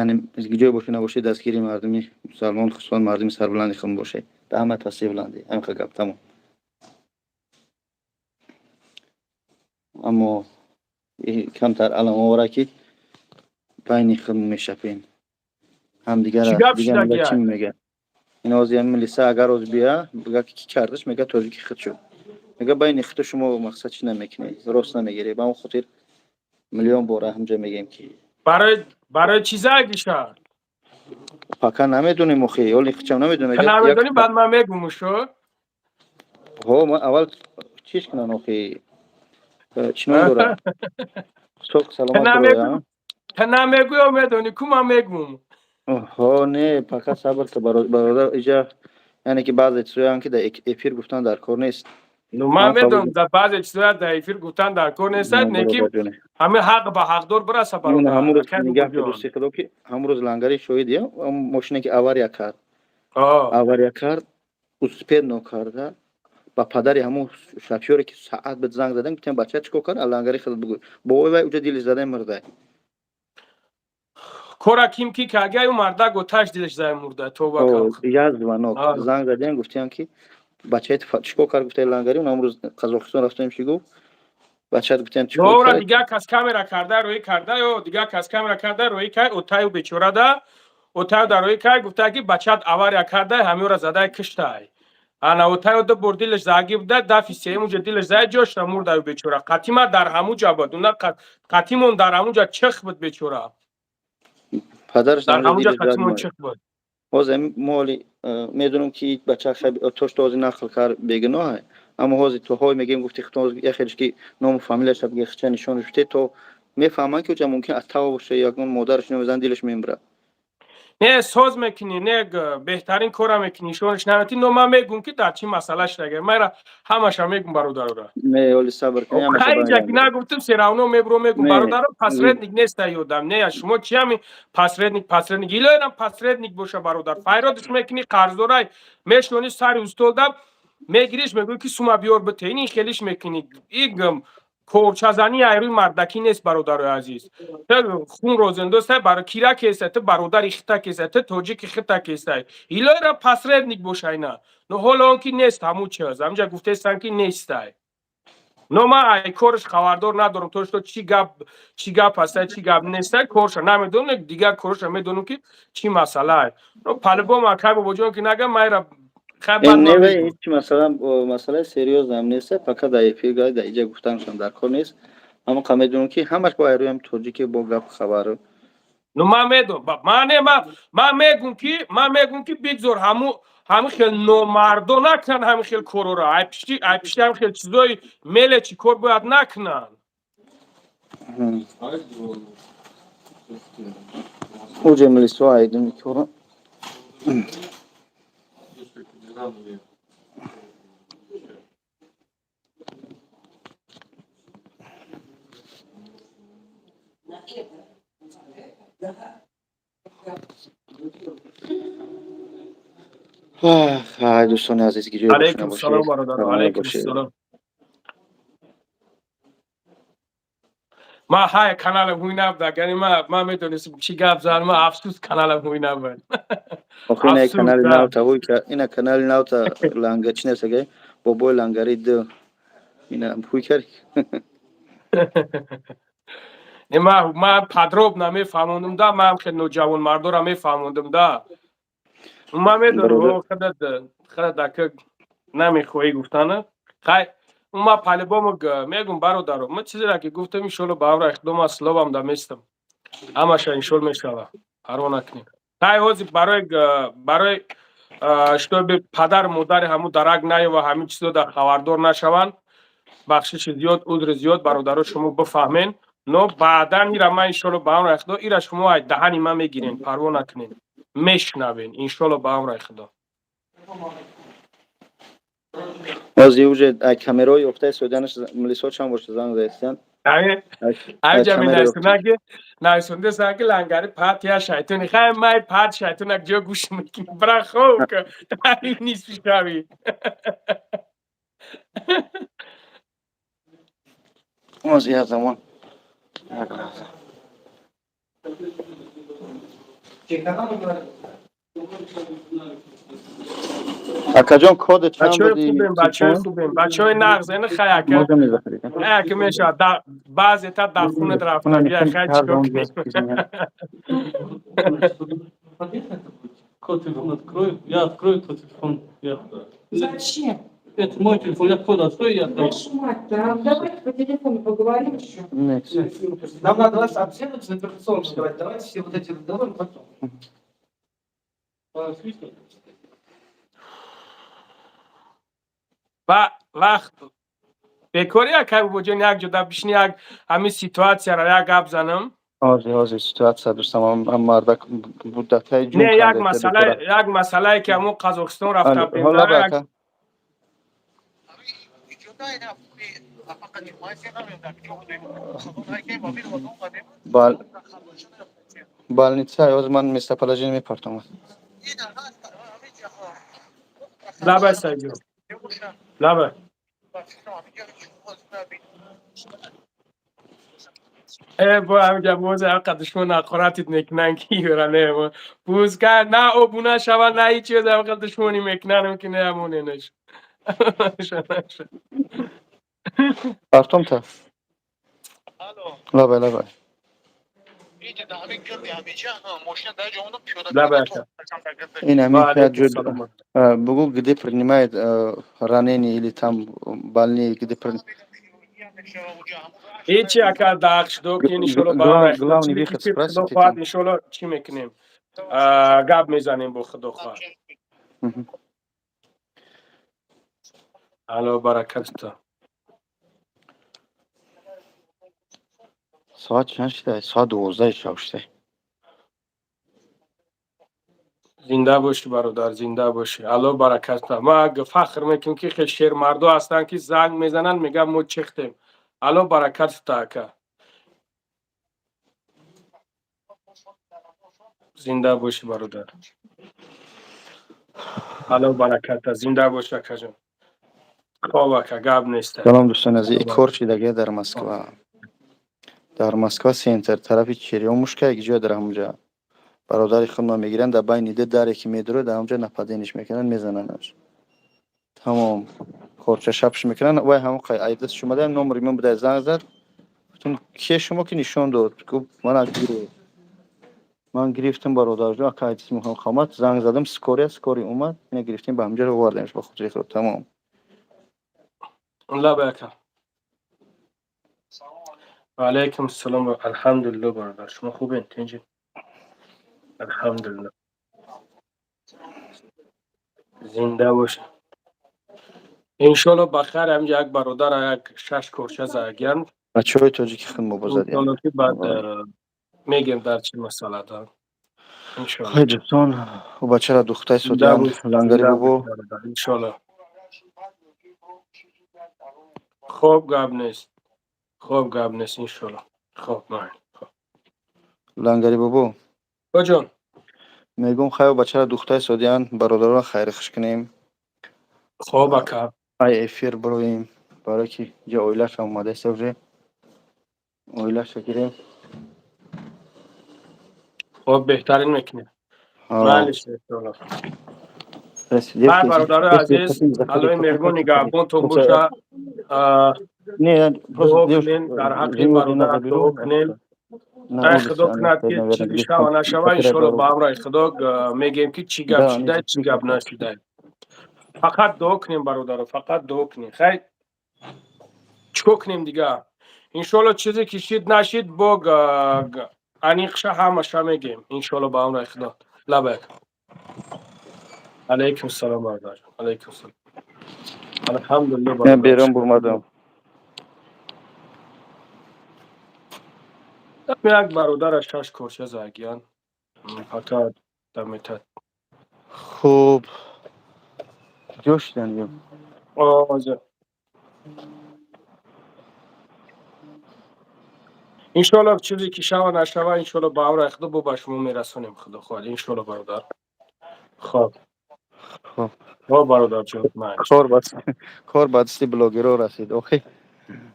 Яъне ҷой боше, набоше, дастгири мардуми мусалмон, хусусан мардуми сарбуланди худм боше. Да ҳама тасир буланди. Ҳамин гап тамом. Аммо камтар аламовара, ки байни худ мешапем. Ҳамдигара дигар миллат чӣ мега? Ин ҳозир ҳамин милиса агар ҳозир бия, бига, ки кӣ кардаш, мега, тоҷики худ шуд. Мега, байни худу шумо мақсад чӣ намекунед, рост намегиред. Ба ҳамон хотир миллион бора ҳамҷо мегем, ки Барои чӣ загиша? Пока намедонем, охи, ҳоли хичам намедонем. Намедонӣ, баъд ман мегум шо. Ҳо, ман аввал чиш кунан, охи, чӣ ном дорад, соқ саломат. Та намегӯ ё медонӣ ку, ман мегум. Ҳо, не, пока сабр ка, бародар, иҷа яъне ки баъзе чизоян, ки дар эфир гуфтан дар кор нест. Ну, ман медонам, дар баъзе чизоя дар эфир гуфтан дар кор нест, не ки ҳамин ҳақ ба ҳақдор бираса. Бародар, ҳамун рӯз нигаҳ дӯсти худо, ки ҳамун рӯз лангари шоҳид, мошине ки авария кард, успенно карда ба падари ҳамун шофёре, ки саат бед занг задем, гуфтем, бача чӣ кор кард, лангари худ бигӯ, бо вай уҷа дили задаи мурдай. Кора ким ки кагаю, мардак оташ дилаш зай мурда, тоба. Як звонок занг задем, гуфтем, ки бачаи чӣ кор кард, гуфтаи лангари, он ҳамрӯз Қазоқистон рафтем, чӣ гуфт бачаат, гуфтем, чӣ кор кард. Дигар кас камера карда рӯй карда ё дигар кас камера карда рӯй кай, отаю бечорада, отаю дар рӯй кай, гуфта, ки бачаат авария карда, ҳамёра задай киштай. Ана отаю ду бор дилаш заги буда, дафи сеюм уҷа дилаш зай ҷошта мурдаю бечора. Қатима дар ҳамуҷа буд, уна қатимон дар ҳамуҷа чих буд бечора. Падараш дар ҳамуҷа қатимон чих буд. Ҳозир мо ҳоли медонам, ки бача то ҳозир нақл кард, бегуноҳ, аммо ҳозир то ҳой мегӯем, гуфти худтон, яхелиш ки ному фамилияша бигӯ, хича нишонаш бите, то мефаҳманд, ки уҷа мумкин атава боша, ягон модараш намезан, дилаш мембирад. Не, соз мекунӣ, не, беҳтарин кора мекунӣ, нишонаш наметӣ, но ман мегӯм, ки дар чӣ масъала шудага, майра ҳамаша мегӯм бародарора. Не, ҳоли сабр кунӣ. Ҳайҷа ки нагуфтум, всё равно мебуро мегӯм. Бародаро, посредник неста ёдам не, шумо чи ҳами посредник, посредник, илоям посредник боша, бародар, файродиш мекунӣ, қарздорай мешонӣ, сари устолда мегириш, мегӯӣ, ки сума биёр бите, ин хелиш мекунӣ, игм корчазанӣ айрӯи мардакӣ нест, бародарои азиз. Ту хун розендостай, баро кира кестай, ту бародари хита кестай, ту тоҷики хита кестай, илоира посредник бошай на, но ҳоло он ки нест, ҳамун чиз ҳамҷа гуфтестан, ки нестай, но ман ай корш хабардор надорам, то что чӣ гап, чӣ гап ҳастай, чӣ гап нестай, корша намедонам, дигар корша медонам, ки чӣ масъалае, но по-любому, акай бобоҷон, ки нагам майра. Ҳеҷ масъала, масъалаи серьёз ам нест, фақат дар эфир, дар иҷа гуфтанашам дар кор нест, аммо қа медонам, ки ҳамаш бо айрӯям тоҷики бо гап хабару. Ну, ман медонам, ман не, ман мегум, ки ман мегум, ки бигзор ҳамин хел номардо накунанд ҳамин хел корора, ай пишти ҳамин хел чизои меле чӣ кор бояд накунанд. Уҷа милисо айдуни кора. Ай, дӯстони азиз, гиҷои. Алайкум салом, бародар, алайкум салом. Ман ҳай каналам ҳуй набуд, яъне ман медонистам, чӣ гап зан, ман афсӯс, каналам ҳуй набуд. Охи, ина канали навта ҳуй, ина канали навта ланга чӣ несага, бобои лангари д ина ҳуй кард. Не, ман подробно мефаҳмондум да, ман хел ноҷавонмардора мефаҳмондум да, ман медонам, худат ака намехоҳӣ гуфтана. Хай, ман по-любому мегум, бародаро, ман чизеро ки гуфтам, иншолло, ба амри Худо, ман словам да местам, ҳамаша иншол мешава, парво накунем. Хай, ҳозир барои чтобы падару модари ҳамун дарак наёва, ҳамин чизо дар хабардор нашаванд, бахшиши зиёд, узри зиёд, бародаро, шумо бифаҳмен, но баъдан ира ман иншолло, ба амри Худо, ира шумо ай даҳани ман мегирен, парво накунем, мешунавен, иншолло, ба амри Худо. Ҳозир уже ай камераҳои ёфтаи соданаш милисҳо чанд бор занг заистанд. Айҷа менависонад, нависондесан, ки лангари пат я шайтони. Хай, май пат шайтонак ҷо гӯш мекунӣ, бира хоб нисфи шави. Ҳозир як замон, як лаҳза. Акаҷон, кода чанд Бачаҳои буди? хубем, бачаҳои хубем, бачаҳои нағз, ина хаяка. Можно мне заходить? Хаяка мешавад, баъзе та дар хунат рафтагӣ, хай, чикор кунем? Код телефон открою. Я открою твой телефон. Я... Зачем? Это мой телефон, я код открою, я отдам. Вашу мать-то, а давайте по телефону поговорим еще. Next. Нам надо вас обследовать, на операционную давать. Давайте все вот эти разговоры потом. А, слышно? Ва вақт бекорӣ, акай Бобоҷон, як ҷода бишини, як ҳамин ситуатсияро як гап занам. Ҳозир, ҳозир ситуатсия дӯстам, ам мардак муддатҳои ҷун Не, як канда. масъала, як масъалае, ки ҳамон Қазоқистон рафта будем. Ҳола. Да, як Ака. Больница, ҳозир ман местоположение мепартом. Лабай, Саидҷон, лабай. Э, бо ҳамҷа боз ҳамқа душмон ҳақоратит мекунанд, ки юра не пускай на обуна шава, на ҳеҷ чиз, ҳамқа душмонӣ мекунанд, ки не амоненаш. Партом та. Лабай, лабай. Лабай, ака. Ин ҳамин Ва пять алайкум ҷой. салом. Бугу, где принимает ранение или там больные, где Ҳечи, ака, дахшдо ки иншолло Главный выход худо спросите хоҳад там. Иншолло, чӣ мекунем, гап мезанем бо худо хоҳад. Алло баракатта. Соат чанд шуда? Соат 12 шаб шуда. Зинда бошӣ, бародар, зинда бошӣ, алло баракатта. Ма фахр мекунем, ки хел шермардо ҳастанд, ки занг мезананд, мегӯянд, мо чехтем. Алло баракатта, ака, зинда бошӣ, бародар, алло баракатта, зинда бошӣ, акаҷон. Хоб, ака, гап неста. Салом, дӯстони азиз. Кор шидаге дар Москва. Дар Москва центр, тарафи Черёмушка, як ҷой дар ҳамонҷа бародари худро мегиранд, дар байни ду даре ки медурад, дар ҳамонҷа нападение ш мекунанд, мезананаш. Тамом. Корча шапш мекунанд. Вай ҳамон қай айдастш омада, номери ман буда, занг зад. Гуфтам, кие шумо, ки нишон дод. Гуфт, ман ман гирифтам, бародарҷон, ака айдас мехоҳам хомат, занг задам, скорая, скорый омад, ина гирифтем, ба ҳамҷа овардемш ба хотири худ. Тамом. Лабай, ака. Ва алайкум салом. Алҳамдулилло, бародар, шумо хубен, тинҷи, алҳамдулилло, зинда бош. Иншолло, ба хайр, ҳамҷа як бародар як шаш корча загиянд. Бачаҳои тоҷики худ мо бозадем. Иншолло, ки баъд мегем, дар чӣ масъала да, иншолло. Хай, дӯстон, ӯ бачара духтай Зинда содиам бош, лангари зинда бобо. бош, бародар, иншолло. Хоб, гап нест, хоб, гап нест, иншолло. Хоб, майли, хоб. Лангари бобо. Боҷон. Мегӯм, хайо, бачара духтай содиан, бародарон, хайри хуш кунем. Хоб, ака. Ай эфир бироем, барое ки ҷа оилаша омадаеста, уже оилаша гирем. Хоб, беҳтарин мекунем, майлиш, иншолло. Бай, бародарои азиз, Аллоҳи меҳрубон нигаҳбонтон боша. Дуо кунем дар ҳаққи бародар, дуо кунем. Ай, худо кунад, ки чӣ бишава, нашава, иншолло, ба амраи худо мегӯем, ки чӣ гап шидай, чӣ гап нашидай. Фақат дуо кунем, бародаро, фақат дуо кунем. Хай, чӣ кор кунем дига? Иншолло, чизе ки шид, нашид, бо аниқша ҳамаша мегӯем, иншолло, ба амраи худо. Лабайк. Алайкум салом, бародарҷон, алайкум салом, алҳамдулилло, бародар. Берун бурмадам. Як бародара шаш корча загиян, фақат даметад. Хуб, ҷо шидан ё? Ҳозир, иншолло, чизе ки шава, нашава, иншолло, ба амраи худо бо ба шумо мерасонем, худо хоҳад, иншолло, бародар. Хоб. Хоб. Хоб, бародарҷон, майли. Кор ба дасти блогерҳо расид. Охи,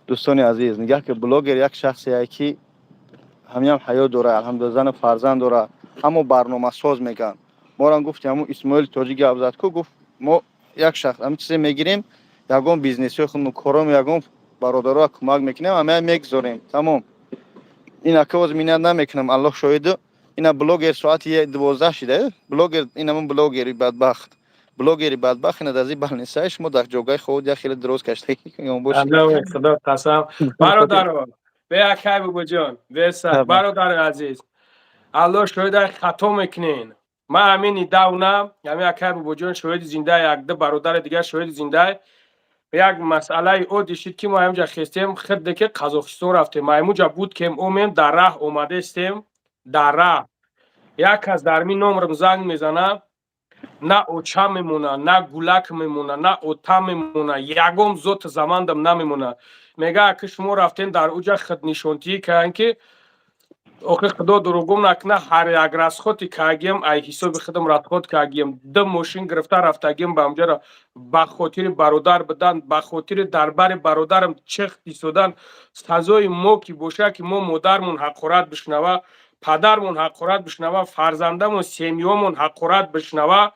дӯстони азиз, нигаҳ ки блогер як шахсие, ки ҳамиам ҳаёт дора, алҳамдулилла, зану фарзанд дора. Ҳамо барномасоз мегӯянд. Морам гуфти, ҳамун Исмоили Тоҷик гап зад ку, гуфт, мо як шахс ҳамин чизе мегирем, ягон бизнесҳои худмон, кором, ягон бародароа кӯмак мекунем, ҳамая мегузорем, тамом. Ин ака боз миннат намекунам, Аллоҳ шоҳиду. Ина блогер соати 12 шида, блогер, инамон блогери бадбахт, блогери бадбахт, ина дази балнисаи шумо дар ҷогаи худ як хеле дроз каштаги бошед. Худо қасам, бародаро, беакай, бубоҷон, беса, бародари азиз, Аллоҳ шоҳида, хато мекунен. Ман ҳамин давна, ҳамин акай бубоҷон шоҳиди зинда, якду бародари дигар шоҳиди зинда. Як масъалаи оддӣ шид, ки мо ҳаминҷа хестем, хирде ки Қазоқистон рафтем, маймуҷа буд кем, омем, дар раҳ омадестем, дар раҳ як кас дар ми номерам занг мезана. На оча мемона, на гулак мемона, на ота мемона, ягон зоти замандам намемона. Мега, ки шумо рафтем, дар уҷа худнишонтиӣ кардем, ки охи худо дурӯғгум накуна, ҳар як расход и кагием, ай ҳисоби худам расход кагием. Ду мошин гирифта рафтагием ба ҳамҷара, ба хотири бародар будан, ба хотири дар бари бародарам чех истодан. Сазои мо ки боша, ки мо модармон ҳақорат бишнава, падармон ҳақорат бишнава, фарзандамон, семья мон ҳақорат бишнава?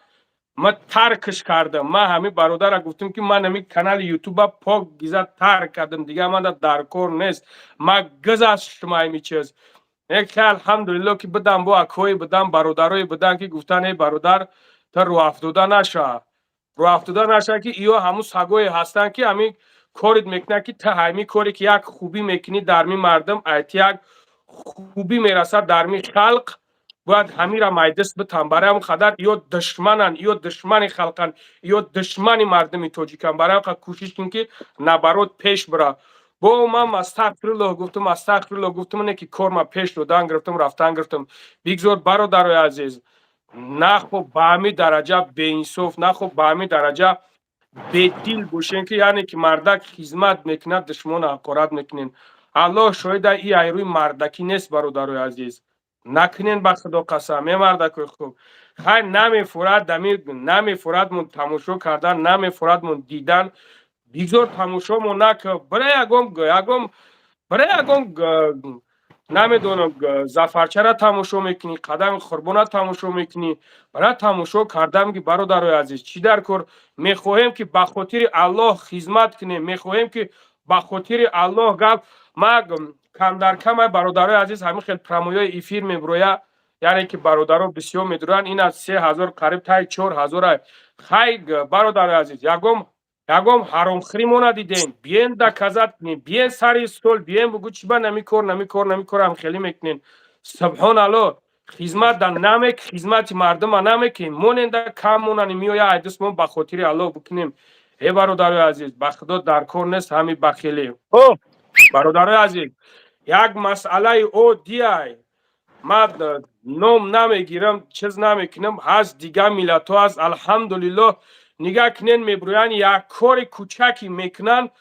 Ман таркш кардам. Ман ҳамин бародара гуфтам, ки ман ҳамин канали Ютуба пок гиза тарк кардам, дигар манда дар кор нест, ман гузаштам ҳами чиз. Яке, алҳамдулилло, ки бидам, бо акҳое будам, бародарое буданд, ки гуфтанд: «Эй бародар, та рӯафтода наша, рӯафтода наша, ки иё ҳамун сагое ҳастанд, ки ҳамин корит мекунад, ки та ҳамин коре ки як хубӣ мекунӣ дар ми мардум, айти як хубӣ мерасад дар ми халқ, бояд ҳамира майдист битан. Барои ҳамн қадар ё душмананд, ё душмани халқанд, ё душмани мардуми тоҷиканд. Барои ҳам кӯшиш кун, ки наоборот пеш бира». Бо ман астағфируллоҳ гуфтам, астағфируллоҳ гуфтам, ине ки кор ма пеш додан гирифтам, рафтан гирифтам. Бигзор, бародарои азиз, нахо ба ҳамин дараҷа беинсоф, нахо ба ҳамин дараҷа бедил бошем, ки яъне ки мардак хизмат мекунад, душмона ҳақорат мекунем. Аллоҳ шоҳида, и айрӯи мардакӣ нест, бародарои азиз, накунен, ба худо қасам. Е мардакои хуб, хайр, намефурад, дами намефурадмон тамошо кардан, намефурадмон дидан, бигзор тамошомо нак. Бира ягон, бира ягон, намедонам, Зафарчара тамошо мекунӣ, Қадами Қурбона тамошо мекунӣ, бира тамошо кардам. Ки бародарои азиз, чӣ дар кор? Мехоҳем, ки ба хотири Аллоҳ хизмат кунем, мехоҳем, ки ба хотири Аллоҳ гап. Ма камдар камай, бародарои азиз, ҳамин хел прямой ои эфир мебуроя, яъне ки бародаро бисёр медуранд. Ин аз 3000 қариб таи 4000. Хай, бародарои азиз, ягон ҳаромхӯрӣ мо надидем. Биен доказать кунем, биен сари стол, биен бугӯ, чӣ ба нами кор, нами кор, нами кор ҳам хеле мекунем. Субҳоналло, хизмат да намек, хизмати мардума намекунем, моненда кам монани меоя айдус, мо ба хотири Аллоҳ бикунем. Э бародарои азиз, ба худо дар кор нест ҳами бахилӣ. Бародарои азиз, як масъалаи оддиай, ман ном намегирам, чиз намекунам. Ҳаст дигар миллатҳо ҳаст, алҳамдулиллоҳ, нигаҳ кунен, мебурӯянд, як кори кӯчаке мекунанд,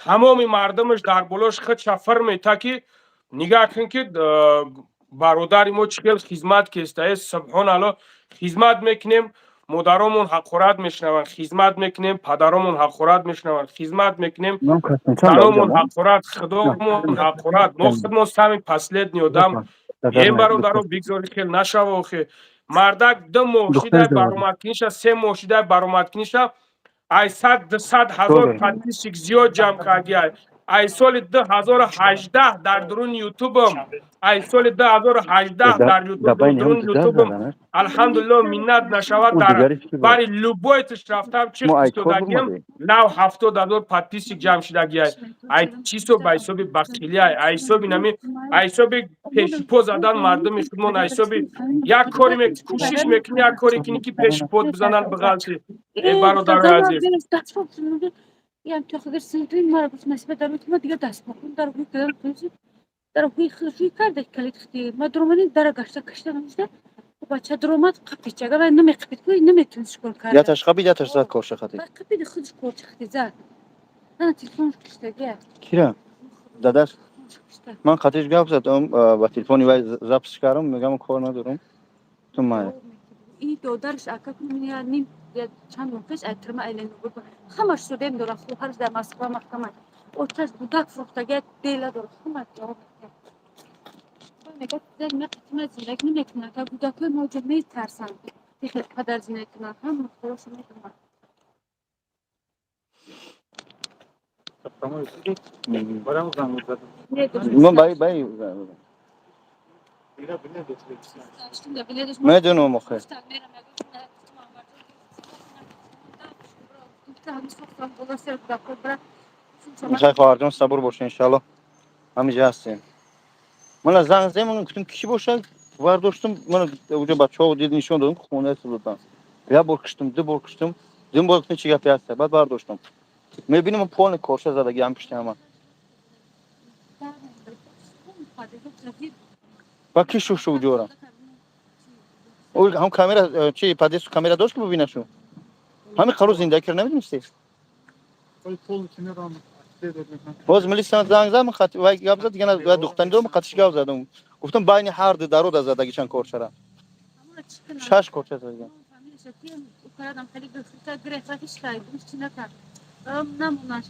тамоми мардумаш дар болош худша фир мета, ки нигаҳ кун, ки бародари мо чӣ хел хизмат кеста. Э субҳоналло, хизмат мекунем, модаромон ҳақорат мешунаванд, хизмат мекунем, падаромон ҳақорат мешунаванд, хизмат мекунем, заномон ҳақорат, худомон ҳақорат, мо худмон самый последний одам. Е бародаро, бигзори хел нашава. Охе мардак ду моҳ шидай баромадкуниша, 3 моҳ шидай баромадкуниша, ай сад дусад ҳазор подписчик зиёд ҷамъ кардиай. Ай соли 2018 дар дуруни Ютубам, ай соли 2018 дар дуруни Ютубам, алҳамдулилло, миннат нашавад, дар бари любой тиш рафтам, чих истодагиам, нав 70 000 подписчик ҷамъ шидагиай. Ай чисо? Ба ҳисоби бахилиай, ай ҳисоби нами, ай ҳисоби пешипо задан мардуми худмон, ай ҳисоби як кори кӯшиш мекунӣ, як коре кунӣ, ки пешипот бизананд, биғалти. Э бародарои азиз. Ям то хагар синтуи мара гуфт, насиба дар ма дигар даст бахун дар ҳуй кардам, дар ҳуй худшуй карда, калид хти ма дуромадин, дара гашта кашта намишта, бача дуромад, қапид, ага вай намеқапид, ку наметуниш кор карда. Яташ қапид, яташ зад корша хати. Вай қапид, худш корча хати зад, ана телефон киштага. Кира дадаш ман қатиш гап задам, ба телефони вай запись кардам, мегам, кор надорам, ту мая. И додарш ака ним чанд моҳ пеш ай тирма айлен ҳамаш судем дора, хоҳарш дар Москва маҳкама, оташ гудак фурӯхтага, дела дора, ҳама ҷавоб. Мегӯяд, ма қатима зиндагӣ намекунад, кӯдакои мо ҷо метарсанд, падар зиндагӣ кунад, ҳама худошо медонад. Медонам охе. Хай, хоҳарҷон, сабур боша, иншалло ҳамиҷа ҳастем. Мана занг задем, гуфтем, кӣ бошад, вардоштум. Мана уҷо бачаҳо дид, нишон додам, хона додам. Як бор киштум, ду бор киштум, дум бор гуфтем, чӣ гапе ҳаста. Баъд бардоштум, мебинем, полный корша задаги ҳам пишти ҳама. Ба ки шушу уҷора ҳам камера чи подъезд камера дошт, ки бубинашу ҳами қаро зиндагӣ кара намедонисти. Боз милиса занг зад, вай гап зад, дига духтани дорам, қатиш гап задам, гуфтам, байни ҳар ду дарода задаги чанд корчара, шаш корча задаган. Кардам, хеле гуфта гирефта, ҳеч чи накард. Намонан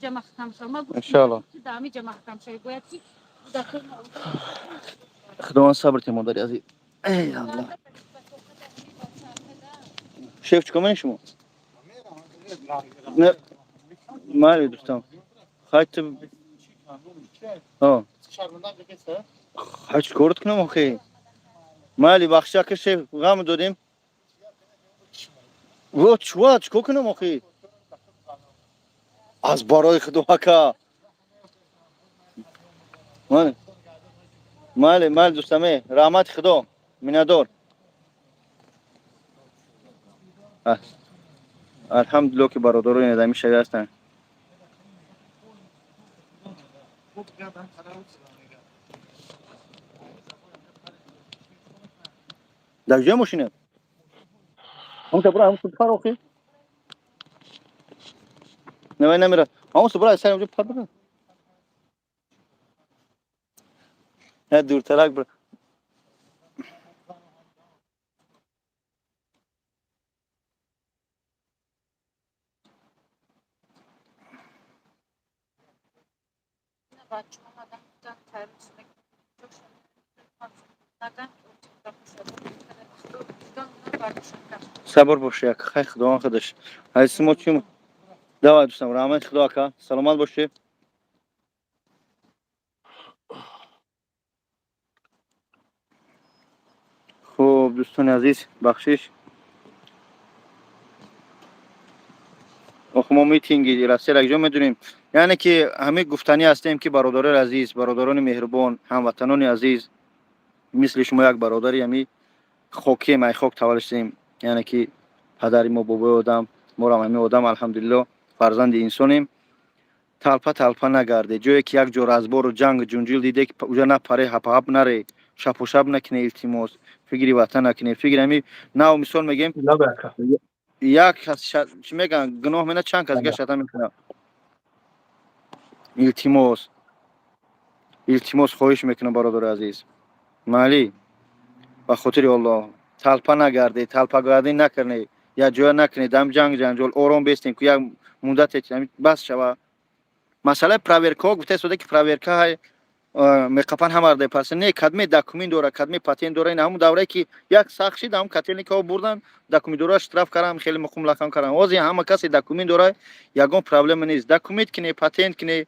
ҷа маҳкам шав. Иншалло. Дами ҷа маҳкам шав, бояд ки. Худованд сабр те, модари азиз. Эй Аллоҳ, шеф, чикор менӣ шумо? Не, майли, дӯстам, хай ту хай чикорат кунам охи? Майли, бахши, ака шеф, ғам додем. Во чуа чикор кунам охи? Аз барои худо, ака. Майли, майли, майли, дӯстаме, раҳмати худо, миннатдор. Алҳамдулилло, ки бародарои ин шави ҳастанд. Дар ҷоя мошинат ҳамта бура, ҳамсу пар охи. Навай намера, ҳамсу бура, сари ҳамҷо пар бура, я дуртарак бура. Сабр боша, як хай, худованд худаш ҳайси мо чӣ. Давай, дӯстам, раҳмати худо, ака, саломат бошӣ. Хуб, дӯстони азиз, бахшиш. Охо, мо митинги Россияро якҷо медонем, яъне ки ҳамин гуфтанӣ ҳастем, ки бародарони азиз, бародарони меҳрубон, ҳамватанони азиз, мисли шумо як бародари ҳами хокием, ай хок таваллуд шудем, яъне ки падари мо бобои одам, морам ҳамин одам, алҳамдулилло, фарзанди инсонем. Талпа талпа нагарде. Ҷое ки як ҷо разбору ҷангу ҷунҷил диде, ки уҷа напаре, ҳапаҳап наре, шапушап накуне, илтимос, фикри ватан накуне, фикри ҳами нав. Мисол мегем, як кас чӣ мегӯянд, гуноҳ мена, чанд кас дига шата мекунад. Илтимос, илтимос, хоҳиш мекунам, бародари азиз, майли, ба хотири Аллоҳ, талпа нагарде, талпагардӣ накунед, як ҷоя накунед ам ҷанг ҷанҷол. Ором бестем, ку як муддате бас шава. Масъалаи проверкаҳо гуфта истода, ки проверка меқапан ҳамаро депаса. Не, кадме документ дора, кадме патент дора. Ин ҳамун даврае ки як сахт шид, ҳамун котельникаҳо бурдан, документдора штраф кардан, хеле муқум лақам кардан. Ҳозир ҳама касе документ дора, ягон проблема нест. Документ кине, патент кине,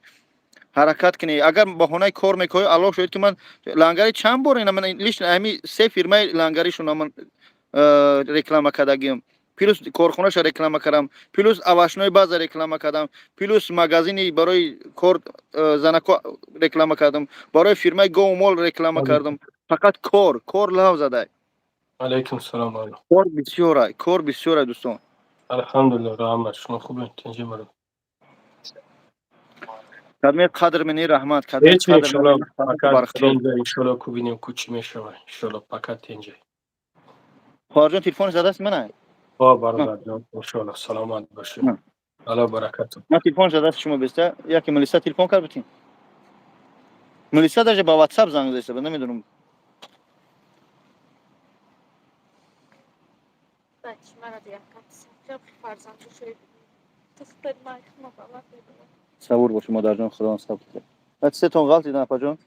ҳаракат кине. Агар баҳонаи кор мекоҳӣ, Аллоҳ шоҳид, ки ман лангари чанд бор ина, ман лично ҳами се фирмаи лангаришона ман реклама кардагиам, плюс корхонаша реклама кардам, плюс овощной база реклама кардам, плюс магазини барои кор занако реклама кардам, барои фирмаи Гоумол реклама кардам. Фақат кор, кор лав задай. Алайкум салом. Кор бисёра, кор бисёра, дӯстон. Алҳамдулилло, раҳмат, шумо хубед, тинҷи маро? Кадме қадр мени, раҳмат, кадме. Қадр, иншолло, ку бинем, ку чӣ мешава, иншолло, фақат тинҷи. Хоҳарҷон, телефони задаст мана. О, бародарҷон, иншолло, саломат бошед, Алло баракату. Ман телефон задаст шумо беста, яке милиса телефон кард бутин. Милиса даже ба WhatsApp занг задаста, намедонам. Бачи мара фарзанду шоид. Сабур бошед, модарҷон, худованд сабр кунад. Баъд сетон ғалтидан, апаҷон.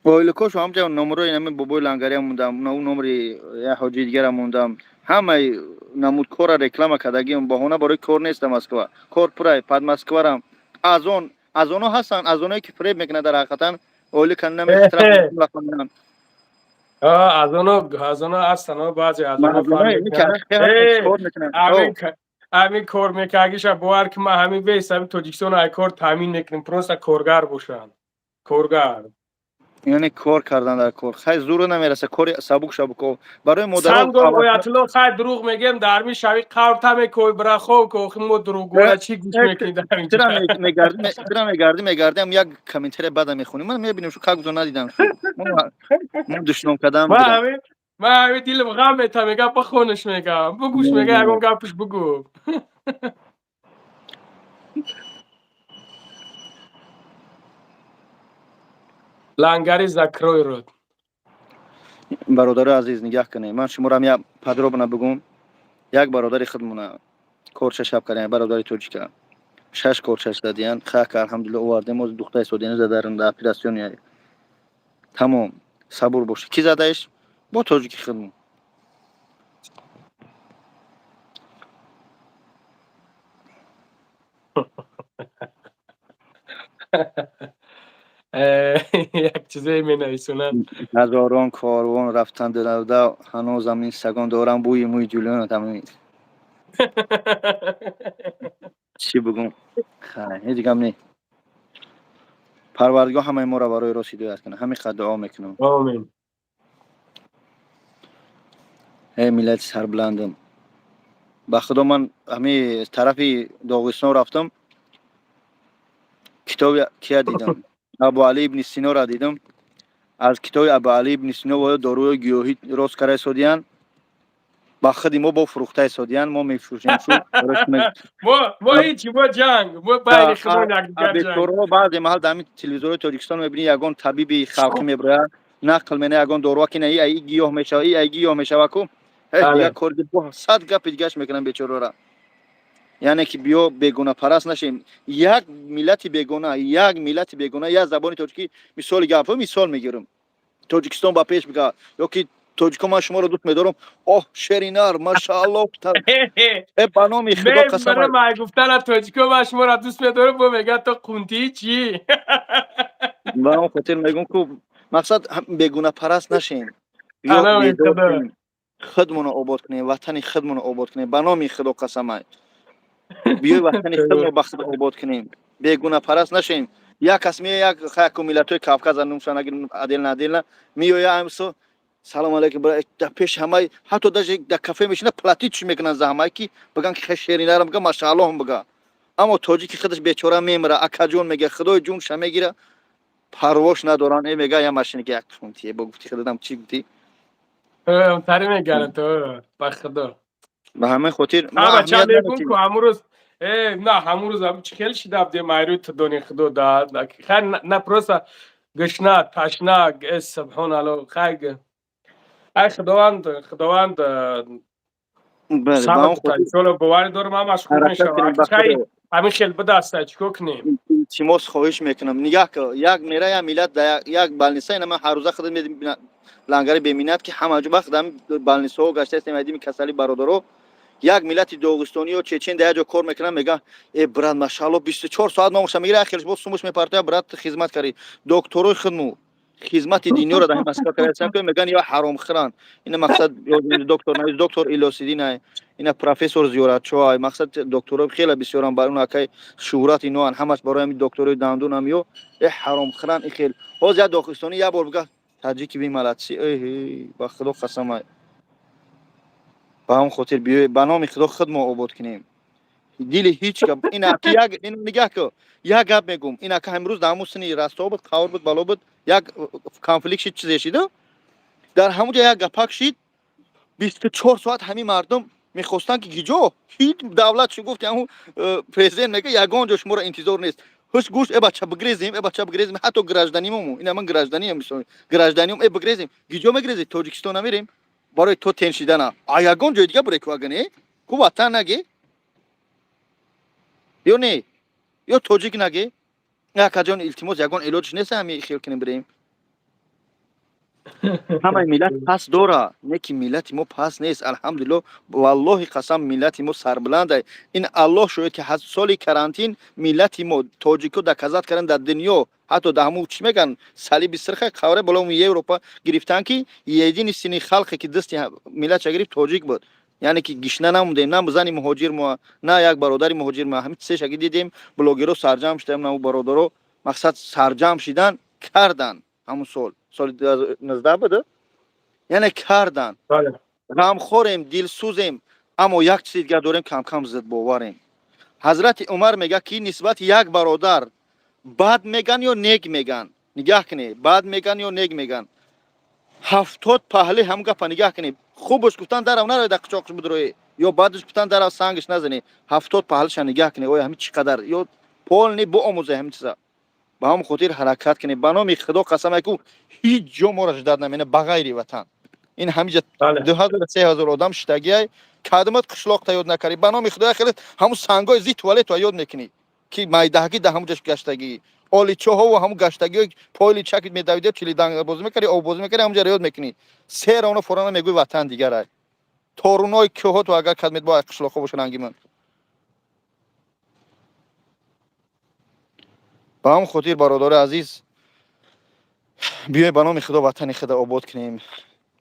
Ойликошо ҳамҷа номерои нами бобои лангариам мондам, номери як ҳоҷии дигарам мондам. Ҳамаи намуд кора реклама кардагиам, баҳона барои кор нест дар Москва. Кор пурай, под Москварам. Аз он аз оно ҳастанд, аз оное ки фиреб мекунад, дар ҳақиқатан ойлика намештраф. Аз оно ҳастанд, баъзе аз оно. Ҳамин кор мекардагиша бовар ки ман ҳамин вес ҳамин Тоҷикистон ай кор таъмин мекунем, просто коргар бошанд, коргар. Яъне кор кардан дар кор хай зуро намераса, кори сабук шабуко барои модаро. Оятулло, хай дурӯғ мегем, дар ми шави қаврта мекои брахов ко мо дурӯғгӯя чӣ гӯш мекунӣ дар инҷа? Мегардӣ, мегардиам, як комментария бада мехонӣ, ман мебинем, шу как надидам, шу ман душном кардам. Ман ҳамин дилам ғам мета, мега бихонаш, мегам бугӯш, мега ягон гапш бугӯ. Лангари, закрой рот. Бародари азиз, нигаҳ кунед, ман шуморам як подробно бигӯм. Як бародари худмона корча шаб кардем, бародари тоҷика шаш корчаш дадиян. Хак, алҳамдулилла, овардем, оз духтаи содиани задарында операциония тамом. Сабур боша, ки задаиш бо тоҷики худмон. Як чизе менависонанд. Ҳазорон корвон рафтанд равда, ҳанӯзам ин сагон дорам бӯи мӯи ҷулиона. Тамом, чӣ бугум, ҳеҷ гап не. Парвардигор ҳамаи моро барои рост ҳидоят кунад, ҳамин қадр дуо мекунам. Омин. Эй миллати сарбуландам, ба худо, ман ҳами тарафи Доғистон рафтам, китоби кия дидам? Абу Али ибни Синора дидам. Аз китоби Абу Али ибни Сино доруи гиёҳӣ рост карда истодиян, ба худи мо бо фурӯхта истодиян, мо мефурӯшем. Мо ҳичи, мо ҷанг, мо байни худон якдигар. Бекорҳо баъзе маҳал дар ҳамин телевизорҳои Тоҷикистон мебинӣ, ягон табиби халқӣ мебирояд, нақл мена ягон доруа ки на, и ай гиёҳ мешава, и ай гиёҳ мешава ку, дигар кор сад гапи дигаш мекунам бечорора. Яъне ки биё бегонапараст нашем. Як миллати бегона, як миллати бегона, як забони тоҷикӣ, мисоли гапо, мисол мегирам, Тоҷикистон ба пеш бига ё ки тоҷико, ман шуморо дӯст медорам, оҳ, шеринар, машаалло, э, ба номи Худо қасам. Ман гуфтана тоҷико, ман шуморо дӯст медорам, бо мега то қунтии чӣ? Ба он хотир мегӯм ку, мақсад бегонапараст нашем, худмоно обод кунем, ватани худмоно обод кунем. Ба номи Худо қасамай, биёй ватани худро ба худ обод кунем, бегунапараст нашем. Як кас меоя, як хаяку миллатҳои Кавказа нумша нагирем, отдельно, отдельно меоя, амсо салом алейкум, дар пеши ҳамаи, ҳатто даже дар кафе мешина, платить чӣ мекунанд за ҳамаи, ки биган ки шеринарам бига, машааллоҳам бига. Аммо тоҷики худаш бечора мемира, акаҷон мега, худои ҷунша мегира, парвош надоранд. Э, мега я машина ки як фунтие бо гуфти худам чӣ гуфтӣ? Тари мегаранд то ба худо. Ба ҳамин хотир. Бача, мегум ку ҳамун рӯз, э, на, ҳамун рӯз чӣ хел шида будем, айрӯи тудони худо да хай, на, просто гушна, ташна, э, субҳоналло, хай, ай, Худованд, Худованд иншолло, боварӣ дорам, ҳамаш хуб мешавад. Хай, ҳамин хел бидаста, чӣ кор кунем? Илтимос, хоҳиш мекунам, нигаҳ ка, як мера, як миллат да як больница. Ина ман ҳаррӯза худам лангари беминат ки ҳама ҷо вақт больницаҳо гаштаистем, айдими касали бародаро. Як миллати доғистонӣ ё чечен дар як ҷо кор мекунанд, мегӯянд: «Э, брат, машаалло, 24 соат номуша мегира, ахирш боз сумуш мепартоя, брат, хизмат карди». Докторои худму хизмати динёро дар Москва кардаистам, ки мегӯянд ё ҳаромхӯранд. Ина мақсад доктор, доктор Илосидин, ина профессор Зиёратчо, мақсад докторо хеле бисёрам, бар он акай шӯҳрат иноан, ҳамаш барои ҳами докторои дандунам ё э ҳаромхӯранд. И хел ҳозир як доғистонӣ як бор бигӯяд: «Таҷики ви молодцы», эҳ, ба Худо қасамай. Ба ҳамон хотир биёй, ба номи Худо, худ мо обод кунем. Дили ҳеҷ гап ин як ин нигаҳ ку, як гап мегум. Ин ака имрӯз дар ҳамун сини расто буд, қавр буд, бало буд, як конфликт шид, чизе шиду, дар ҳамун ҷо як гапак шид. 24 соат ҳамин мардум мехостанд, ки гиҷо ҳеҷ давлат чӣ гуфт, ҳамун президент мега, ягон ҷо шуморо интизор нест. Ҳуш гӯш, э бача, бигрезем, э бача, бигрезем, ҳатто гражданимому, ина ман гражданиам, гражданиум, э, бигрезем. Гиҷо мегрезем? Тоҷикистон намерем барои то тен шидана, а ягон ҷои дига буре ку, ага не ку, ватан наге ё не, ё тоҷик наге. Акаҷон, илтимос, ягон илоҷш нест, ҳами хел кунем, бирем. Ҳамаи миллат пас дора, не ки миллати мо пас нест, алҳамдулилло, валлоҳи қасам, миллати мо сарбуланда. Ин Аллоҳ шоҳид, ки соли карантин миллати мо тоҷико доказать кардан дар дунё, ҳатто дар ҳамун чӣ мегӯянд, салиби сирха қавре боло Европа гирифтан, ки единственный халқе ки дасти миллатша гирифт, тоҷик буд. Яъне ки гишна намудем, на зани муҳоҷир мо, на як бародари муҳоҷир мо. Ҳамин сеша ки дидем, блогеро сарҷамъ шудем, на бародаро мақсад сарҷамъ шидан кардан. Ҳамун сол, соли 2019 буд, яъне кардан. Ғамхорем, дилсӯзем, аммо як чизи дигар дорем: камкам зидбоварем. Ҳазрати Умар мегӯяд, ки нисбати як бародар бад меган ё нек меган, нигаҳ кунед, бад меган ё нек меган, 70 паҳли ҳам гапа нигаҳ кунед. Хубаш гуфтан дарав наравед, дар қучоқш бидроӣ, ё бадаш гуфтан дарав сангаш назанӣ. 70 паҳлиша нигаҳ кунед, оя ҳамин чӣ қадар ё полный боомӯзе ҳамин чиза. Ба ҳамон хотир ҳаракат кунед. Ба номи Худо қасам, ку ҳеҷ ҷо моро ждать намена ба ғайри ватан. Ин ҳамиҷа 2000, 3000 одам шитагиай, кадмат қишлоқта ёд накардӣ. Ба номи Худо, хеле ҳамун сангои зи туалетро ёд мекунӣ, ки майдаҳакӣ да ҳамун ҷош гаштагӣ, оличоҳову ҳамун гаштагиҳо, поили чаки медавиди, чилиданг бозӣ мекардӣ, оббозӣ мекардӣ, ҳамунҷаро ёд мекунӣ. Серона форона мегӯи, ватан дигарай. Торунои кӯҳоту агар кадмет бо қишлоқҳо боша, ранги ман. Ба ҳамон хотир, бародари азиз, биёй, ба номи Худо, ватани худа обод кунем,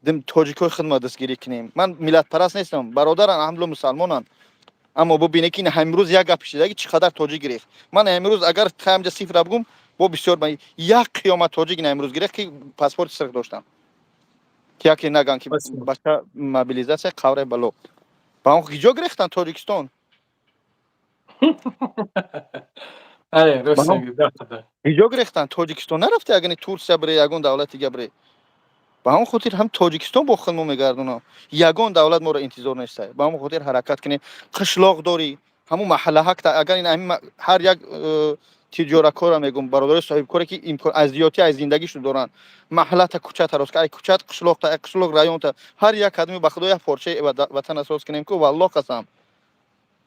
тоҷикои худма дастгирӣ кунем. Ман миллатпараст нестам, бародаран, алҳамдулилла, мусалмонанд, аммо бубине, ки ҳамрӯз як гап шидаги, чӣ қадар тоҷик гирифт. Ман имрӯз агар ҳамҷа сифра бугум, бо бисёр як қиёмат тоҷик ина имрӯз гирифт, ки паспорти сирх доштам, ки яке наган, ки бача мобилизация қавре бало. Ба он ҷо гирифтан Тоҷикистон. Иҷо гирифтан Тоҷикистон, нарафта ягони Турсия бире, ягон давлати дига бире. Ба ҳамон хотир ҳам Тоҷикистон бо худ мо мегардонам, ягон давлат моро интизор нестай. Ба ҳамон хотир ҳаракат кунем. Қишлоқ дорӣ, ҳамун маҳаллаҳакта, агар ин ҳар як тиҷораткора мегум, бародари соҳибкоре, ки имкон аз зиёдтӣ аз зиндагишу доранд, маҳаллата, кӯчата рост, ай кӯчат қишлоқта, ай қишлоқ районта, ҳар як кадми, ба Худо, як порчаи ватан асос кунем, ку валлоҳ қасам,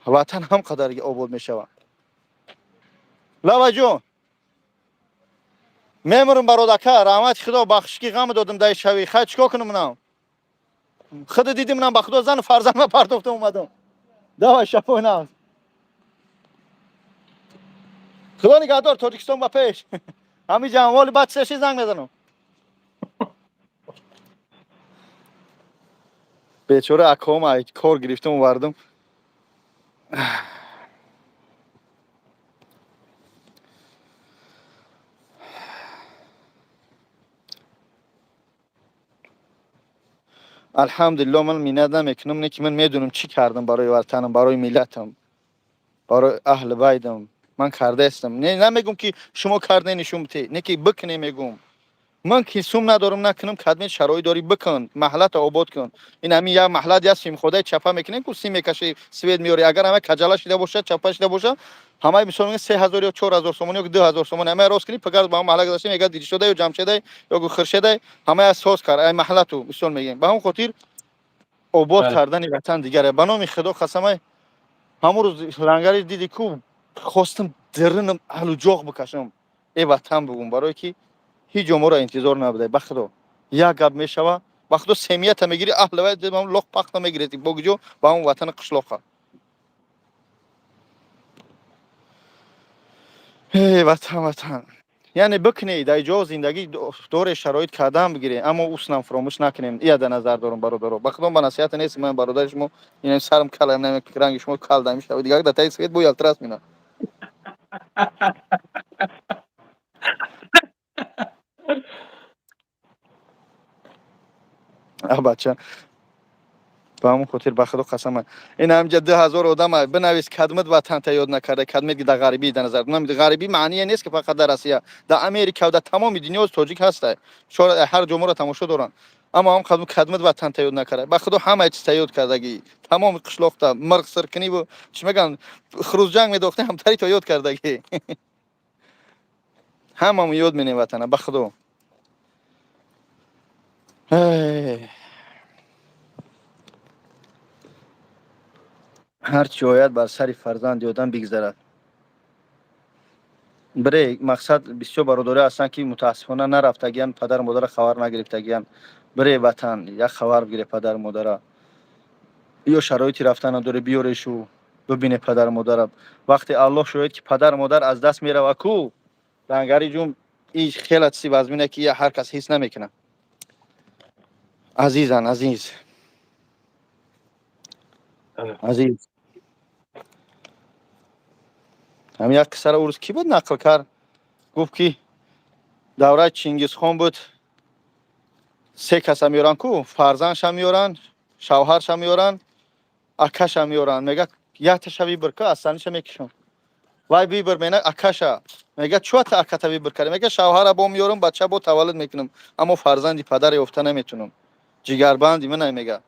ватан ҳам қадар обод мешавад. Лаваҷон, мемурам, бародарка, раҳмати Худо, бахшишки ғам додам дай шави. Хай, чикор кунам, манам худа дидим, манам, ба Худо, зану фарзандма партофта омадам. Давай, шафой нағз, Худо нигаҳдор, Тоҷикистон ба пеш. Ҳамиҷа амволи баъд сеши занг мезанам. Бечора акома кор гирифтам, овардам. Алҳамдулилло, ман миннат намекунам, не ки ман медонам, чӣ кардам барои ватанам, барои миллатам, барои аҳли байдам. Ман кардаастам. Не, намегум, ки шумо карда нишон бите, не ки бикуне мегум. Ман ки сум надорам, накунам, кадме шароит дорӣ, бикун, маҳаллата обод кун. Ин ҳамин як маҳаллат, як симходаи чапа мекунем, ку сим мекаши, свет меёри. Агар ҳама каҷала шида бошад, чапа шида бошад, ҳамаи, мисол мегӯянд, 3000 ё 4000 сомонӣ ё 2000 сомонӣ, ҳамаи рост кунӣ. Пагар ба маҳалла гузашта, мегӯяд, Дилшода ё Ҷамшедай ё Хуршедай, ҳамаи соз кар ай маҳаллату, мисол мегӯем. Ба ҳамон хотир обод кардани ватан дигаре. Ба номи Худо қасамай, ҳамон рӯз лангари диди ку, хостам даринам аҳлуҷоғ бикашам, э ватан бугум, барое ки ҳеҷ ҷо моро интизор набудай. Ба Худо, як гап мешава, ба Худо, семията мегири, аҳли вай лоқ пахта мегирети бо куҷо, ба ҳамон ватани қишлоқа. Эй ватан, ватан, яъне бикунед, дар ҷо зиндагӣ доре, шароит кардан бигирем, аммо уснам фуромӯш накунем. Ия дар назар дорам, бародаро. Ба худо, ба насиҳате нест, ман бародари шумо ин сарам калам наме, ранги шумо кал дамишава, дигар дар таи свет бо ялтирас мина. А бача, ба ҳамон хотир, ба Худо қасам, ин ҳамҷа 2000 одам бинавис, кадмат ватанта ёд накарда, кадмет дар ғарибӣ. Дар назар ғарибӣ маъние нест, ки фақат дар Россия, дар Америка, дар тамоми дунё тоҷик ҳаста, ҳар ҷо моро тамошо доранд. Аммо ҳам кадмат ватанта ёд накарда. Ба Худо, ҳамаи чиз ёд кардагӣ, тамоми қишлоқта мирғ сиркуниву, чӣ мегӯянд, хурӯзҷанг медохтем, ҳамтарито ёд кардагӣ. Ҳамамон ёд менем ватана, ба Худо. Ҳар чӣ ояд бар сари фарзанди одам бигзарад. Бире, мақсад, бисёр бародаре ҳастанд, ки мутаассифона нарафтагиян, падару модара хабар нагирифтагиян. Бире ватан, як хабар бигире падару модара. Ё шароити рафтан надоре, биёрешу бибине падару модара. Вақте, Аллоҳ шоҳид, ки падару модар аз даст мерава ку, рангари ҷун, и хела чизи вазмине, ки ҳар кас ҳис намекунад. Азизан, азиз. Азиз. Ҳамин як қиссаро урус кӣ буд нақл кард, гуфт, ки давраи Чингизхон буд, се каса меёранд ку, фарзандша меёранд, шавҳарша меёранд, акаша меёранд. Мега, якташа выбор ка, астаниша мекишам. Вай выбор мена акаша. Мега, чӯата аката выбор карди? Мега, шавҳара бо меёрам, бача бо таваллуд мекунам, аммо фарзанди падар ёфта наметунам, ҷигарбанди мана, мега.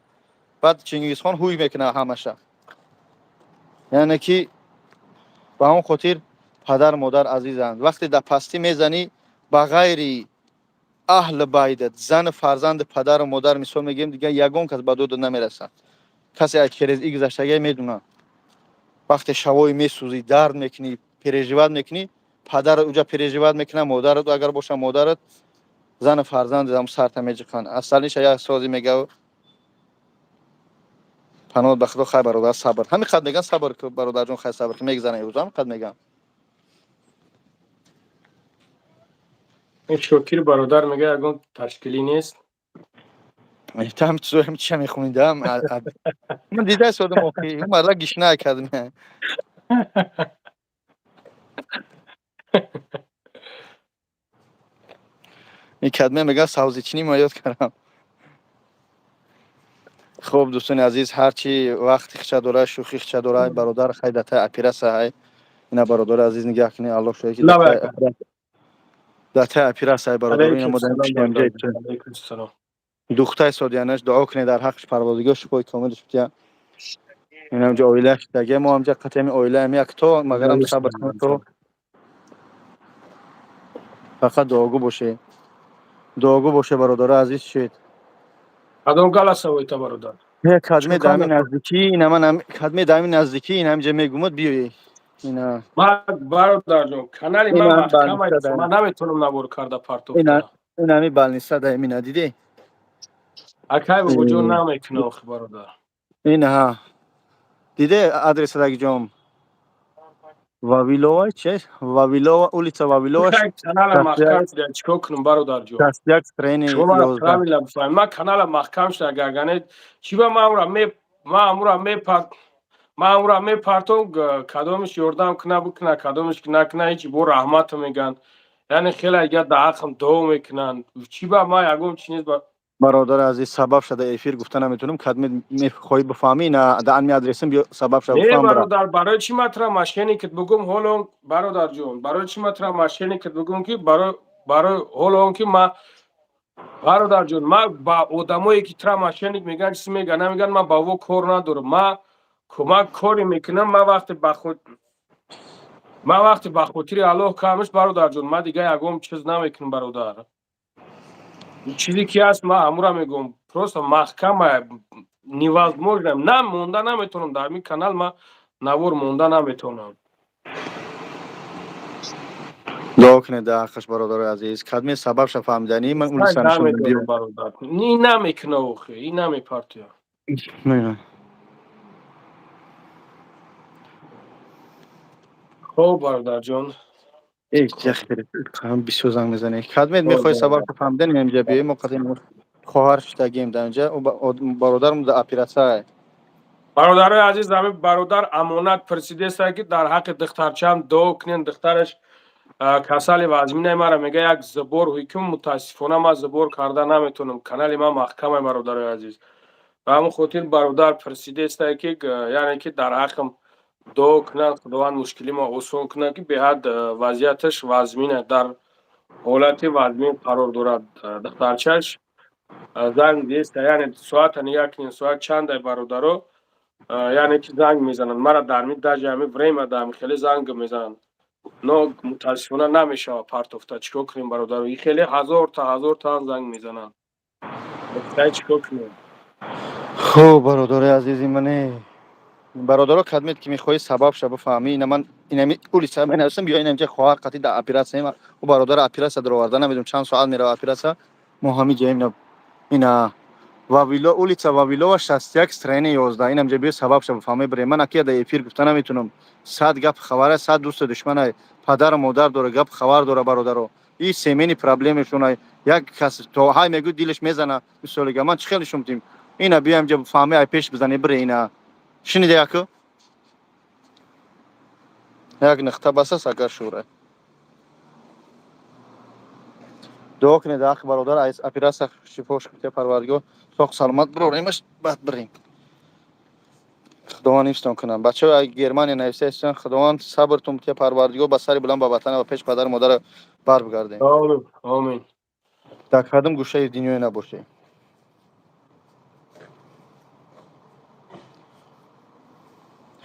Баъд Чингизхон ҳуй мекуна ҳамаша. Яъне ки ба он хотир падар модар азизанд. Вақте дар пастӣ мезанӣ, ба ғайри аҳли байдат, зану фарзанди падару модар, мисол мегӯем, дигар ягон кас ба додат намерасад. Касе аз через и гузаштагия медонад. Вақте шавои месӯзӣ, дард мекунӣ, переживать мекунӣ, падарат уҷа переживать мекунад, модарат агар боша модарат, зану фарзандат ҳам сарта меҷиқанд. Асалиша як сози мега, паноҳ ба Худо. Хай, бародар, сабр. Ҳамин қад меган, сабр, бародарҷон, хай, сабр, мегзарам имрӯз, ҳамин қад мегам. Шокир бародар мега, ягон ташкилӣ нест. Там чизо ҳам чиша мехонидам, ман дида содам, охи марда гишна кардм. Мекардме, мега, савзичинӣ ма ёд кардам. Хуб, дӯстони азиз, ҳарчи вақти хича дора, шӯхи хича дора, бародар, хай, датай операция ҳай. Ина, бародари азиз, нигаҳ кунед, Аллоҳ шоҳид, ки датай операция, бародар, ина мо духтаи содиянаш, дуо кунед дар ҳаққиш, Парвардигор шифои комилаш бития. Инамҷа оилаш даге, мо ҳамҷа қатъи оилаам як то магарам сабр кунед, то фақат дуогӯ боше, дуогӯ боше, бародари азиз, шед. Кадом голосовойта, бародар? Кадме дами наздикӣ, ина ман кадме дами наздикӣ, ина ҳамҷа мегумад, биёй, ина. Бародарҷон, канали ман маҳкам, ман наметавонам навор карда партофта. Ина ҳами больница да, ина дидӣ? Акай бобоҷон, намекуна охи, бародар. Ина ҳа, диде, адреса даги ҷом, Вавилова, че Вавилова, улица Вавилова. Канала маҳкам шуда, чикор кунам, бародарҷон? 61, строение. Правильно бифаҳмед, ман канала маҳкам шуда, агаргане чӣ ба ман амра ман амра мепар ман амра мепартом, кадомиш ёрдам куна, бикуна, кадомиш накуна, ҳеҷ бо раҳмату мегӯянд, яъне хеле дигар дар ҳаққам дуо мекунанд. Чӣ ба ман ягон чи нест. Бародари азиз, сабаб шада эфир гуфта наметавонам. Кадме мехоҳӣ бифаҳмӣ, на да ами адресам биё, сабаб шада. Не, бародар, барои чӣ ман тура мошенникат бугум? Ҳоло, бародарҷон, барои чӣ ман тура мошенникат бугум, ки барои ҳоло он ки ман, бародарҷон, ман ба одамое ки тура мошенник мегӯянд, чиз мегӯянд, намегӯянд, ман ба во кор надорам. Ман кӯмак коре мекунам. Ман вақте ба хотири Аллоҳ камиш, бародарҷон, ман дигар ягон чиз намекунам, бародар. Чизе ки ҳаст, ман ҳамура мегӯям. Просто маҳкама, невозможно, на монда наметавонам дар ин канал, ман навор монда наметавонам. Дуо кунед дар ҳаққаш, бародарои азиз. Кадме сабабша фаҳмиданӣ, ман улица нишон. Бародар, ин намекуна охи, ин намепартоя. Хоб, бародарҷон. Бисёр занг мезанӣ. Кадмед мехоҳӣ сабабша фаҳмидани, инҷа биёй, мо қадим хоҳар шудагием дар инҷа, бародарам дар операция. Бародарои азиз, ҳами бародар амонат пурсидеста, ки дар ҳаққи духтарчаам дуо кунен, духтараш касали вазминаи. Мара мега, як сбор ҳукм. Мутаассифона, ман сбор карда наметавонам, канали ман маҳкамай, бародарои азиз. Ба ҳамон хотир бародар пурсидеста, ки яъне ки дар ҳаққам дуо кунанд, Худованд мушкилима осон кунад, ки беҳад вазъияташ вазмина, дар ҳолати вазмин қарор дорад духтарчаш. Занг деста, яъне соата нигаҳ кунед, соат чандай, бародаро, яъне ки занг мезананд мара дар ми даже ҳами время дар хеле занг мезананд, но мутаассифона намешавад партофта. Чикор кунем, бародаро? И хеле ҳазорта, ҳазортаам занг мезананд, чикор кунем? Хуб, бародари азизи мане. Бародаро, кадмет ки мехоҳӣ сабабша бифаҳмӣ, ина ман инами улица менависам, биё инамҷа хоҳар қатӣ дар оператсия, ӯ бародар оператсия дароварда, намедонам чанд соат мерава оператсия. Мо ҳами ҷаем, ина Вавило, улица Вавилова 61, строение 11. Инамҷа биё, сабабша бифаҳмӣ, бирем. Ман акия дар эфир гуфта наметунам. Сад гап хабара, сад дӯсту душмана, падару модар дора, гап хабар дора, бародаро. И семейный проблемашона як кас то ҳай мегӯ, дилаш мезана. Мисолига ман чӣ хел нишон бидим? Ина биё, инҷа фаҳмӣ, ай пеш бизанӣ, бире. Ина шунида, яку як нуқта бас аст. Агар шура дуо кунед, ҳаққи бародар аз оператсия шифош кунед, Парвардигор, соқ саломат бироремаш, баъд бирем. Худованд ҳифзтон кунад. Бачаҳо, Германия нависта, Худованд сабртон бития, Парвардигор, ба сари баланд ба ватана ва пеш падару модара барбигардем. Омин, омин. Дар кадом гӯшаи дунёе набошед.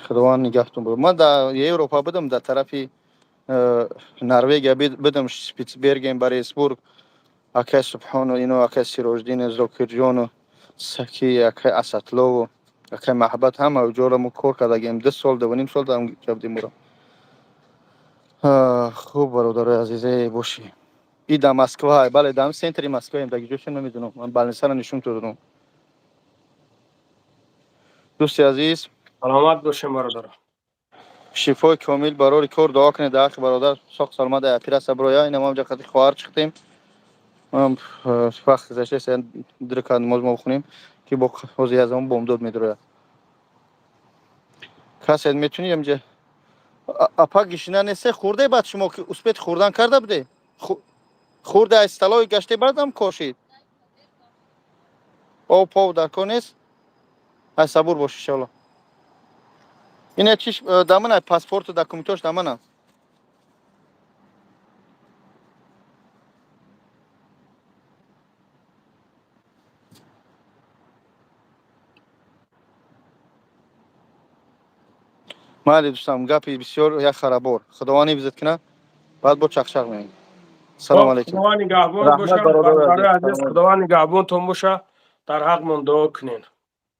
Худованд нигаҳтон бод. Ман дар Европа будам, дар тарафи Норвегия будам, Шпицберген, Баренцбург. Акай Субҳону, ино акай Сироҷдин, Зокирҷону, Саки, акай Асадлову, акай Маҳбат, ҳама ҷоро мо кор кардагем. 2 сол, 2.5 сол дар будем уро. Хуб, бародарои азизе, бошӣ. И дар Москва, бале, дар центри Москваем, дар ҷоша намедонам. Ман больницаро нишон додам. Дӯсти азиз, Саломат бошем, бародаро. Шифои комил барори кор дуо кунед, дар ҳаққи бародар соқ саломат оператсия бироя. Ина мо ҳамҷа қати хоҳар чиқтем. Вақт гузаштааст, ду ракат намоз мо бихонем, ки бо ҳозир аз он бомдод медарояд. Касе метунӣ ҳамҷа апа гишина несте, хӯрде, баъд шумо ки успеть хӯрдан карда буде, хӯрде, аз столовой гаште, баъдам кошид, об пов дар кор нест. Ай, сабур бош, иншоалло. Ина чиш дамана, паспорту документош дамана. Майли, дӯстам, гапи бисёр як харабор. Худованд ҳифзат кунад, баъд бо чақчақ меоем. Салому алейкум. Худованд нигаҳбон Раҳмат, боша. бародари Бародарои азиз. азиз, Худованд нигаҳбонтон боша. Дар ҳақмон дуо кунен.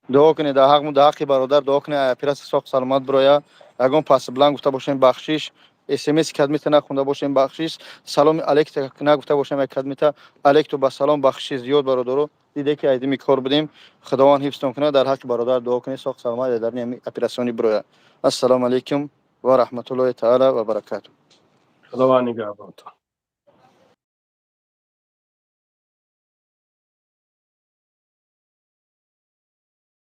Дуо кунед дар ҳақму, дар ҳаққи бародар дуо кунед, оператсия соқ саломат бироя. Ягон пасблан гуфта бошем, бахшиш. СМС кадмита нахонда бошем, бахшиш. Саломи алейк нагуфта бошем, як кадмита алейкту ба салом, бахшиши зиёд, бародаро. Диде ки айдими кор будем. Худованд ҳифзтон кунад, дар ҳаққи бародар дуо кунед, соқ саломат дар ҳами оператсиони бироя. Ассалому алайкум ва раҳматуллоҳи таала ва баракату. Худованд нигаҳбонтон.